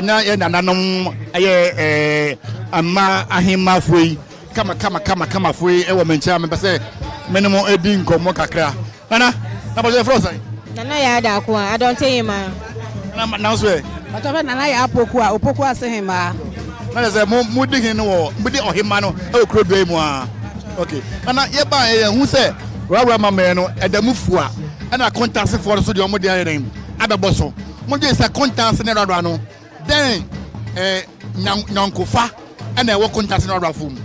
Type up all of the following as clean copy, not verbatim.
Na yɛ nananom ɛyɛ ɛɛ mmaa ahemmafoɔ yi kama kama kama kamafoɔ yi ɛwɔ me nkyɛn a mepɛ sɛ me ne mo edi nkɔmmɔ kakra. Nana, na bɔsɛ yɛfrɛ wo sɛn? Nana yɛ Adaako a Adɔnte hemaa. Nana nanso ɛ? Ɔtɔ bɛ Nana yɛ Apoku a Opoku ase hemaa. Na kyerɛ sɛ mo mo di hene no wɔ mo di ɔhemma no ɛwɔ kuro dua yi mu aa. Okay. Nana yɛ baa yɛ yɛn hu sɛ wura mamɛɛ no ɛda mu fua ɛna kontasefoɔ no so deɛ ɔmo de ayɛ dɛn abɛbɔ so. Modwen sɛ Kontanse ne Rarah no, dɛn nyɔnkofa na ɛwɔ Kontanse ne Rarahfo mu?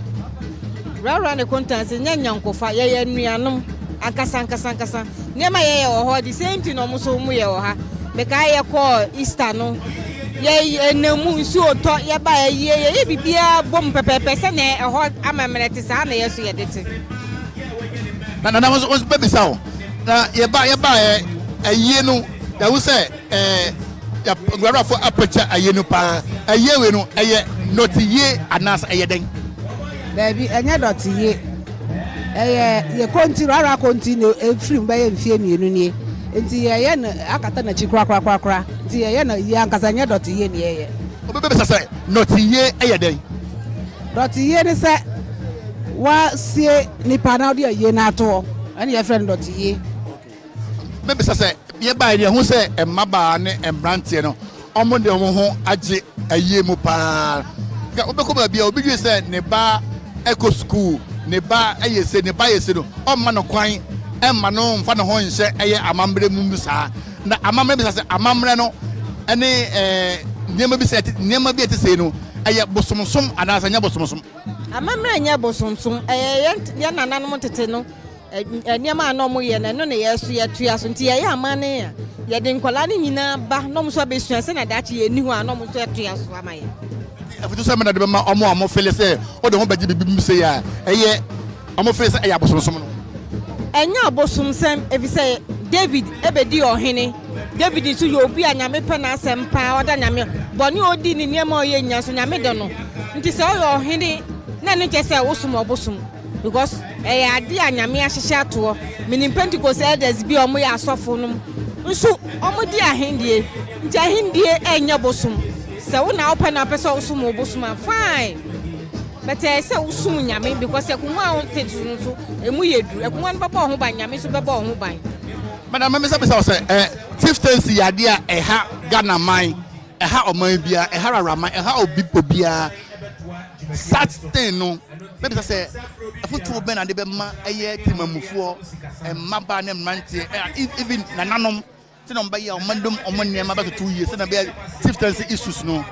Rarah ne Kontanse nyɛ nyɔnkofa, yɛyɛ anuanom ankasa ankasa ankasa. Nneɛma a yɛyɛ wɔ hɔ, the same thing na wɔn nso wɔyɛ wɔ ha. Mekae yɛkɔɔ Easter no, yɛnam mu, nsuo tɔ, yɛba ayie, yɛyɛ biribiara bom pɛpɛɛpɛ sɛnea ɛhɔ amammerɛ te, saa na yɛn nso yɛde te. Na nana nso bɛbisa wo, na yɛba yɛbaeɛ ayie no, Yɛahu sɛ ɛɛ Nguarafo apagya ayie no paa. Ayie wei no, ɛyɛ nɔteyie anaasɛ ɛyɛ dɛn? Daabi, ɛnyɛ dɔteyie. Ɛyɛ yɛ konti, rara konti na ɛfiri mu bɛyɛ mfeɛ mmienu nie. Nti yɛyɛ no akata n'akyi korakorakorakora. Nti yɛyɛ no yie ankasa, ɛnyɛ dɔteyie na yɛyɛ. Obi bɛbisa sɛ, nɔteyie yɛ dɛn? Dɔteyie ne sɛ woasie nipa na wode ayie no ato hɔ, ɛne yɛfrɛ no dɔteyie. Mɛbisa sɛ, yɛbaeɛ no yɛhu sɛ mmabaa ne mmeranteɛ no wɔn de wɔn ho agye ayie mu paa. Nka wobɛkɔ baabi a obi dwen sɛ ne ba kɔ sukuu, ne ba yɛ se, ne ba yɛ se no, ɔmma no kwan mma no mfa ne ho nhyɛ ɛyɛ amammerɛ mu saa. Na amammerɛ bisa sɛ amammerɛ no ne ɛɛ nneɛma bi sɛ nneɛma bi a ɛte sei no ɛyɛ bosomsom anaasɛ ɛnyɛ bosomsom? Amammerɛ nyɛ bosomsom, ɛyɛ yɛn nananom tete no Nneɛma a na wɔyɛ no, ɛno na yɛn nso yɛtoa so. Nti yɛyɛ amanne a, yɛde nkwadaa no nyinaa ba na wɔn nso abɛsua sɛnea daakye yɛnni hɔ a na wɔn nso atoa so ama yɛn. Nti afutusɛm bɛn na wode bɛma wɔn a wɔfele sɛ wode ho bɛgye biribi mu sei a ɛyɛ wɔfele sɛ ɛyɛ abosonsom no? Ɛnyɛ abosomsɛm, efisɛ David bɛdii ɔhene. David nso yɛ obi a Nyame pɛ n'asɛm paa, ɔda Nyame, bɔne a ɔdi ne nneɛma a ɔyɛ nyinaa nso Nyame dɔ no. Nti sɛ ɔyɛ ɔhene na ɛno nkyerɛ sɛ wosom ɔbosom. Because ɛyɛ ade a Nyame ahyehyɛ ato hɔ. Menim Pentecost elders bi a wɔn yɛ asɔfo nom nso wɔn di ahendie. Nti ahendie ɛnyɛ bosom. Sɛ wo na wopɛ na wopɛ sɛ wosom wo bosom a fine. But ɛyɛ sɛ wosom Nyame because akongua a wote so no nso emu yɛ duru. Akongua no bɛbɔ wo ho ban, Nyame nso bɛbɔ wo ho ban. Madam, mɛmisa bisa wo sɛ, eh, chieftaincy yɛ adeɛ a ɛha Ghana man, ɛha ɔman biara, ɛha Raraman, ɛha obi obiara. Such thing no, mɛbisa sɛ afotuo bɛn na de bɛma ɛyɛ temamufoɔ, mmabaa ne mmeranteɛ, even nananom, sɛdeɛ wɔbɛyɛ a wɔn dom wɔn nneɛma bɛtoto yie sɛdeɛ ɛbɛyɛ chieftaincy issues no.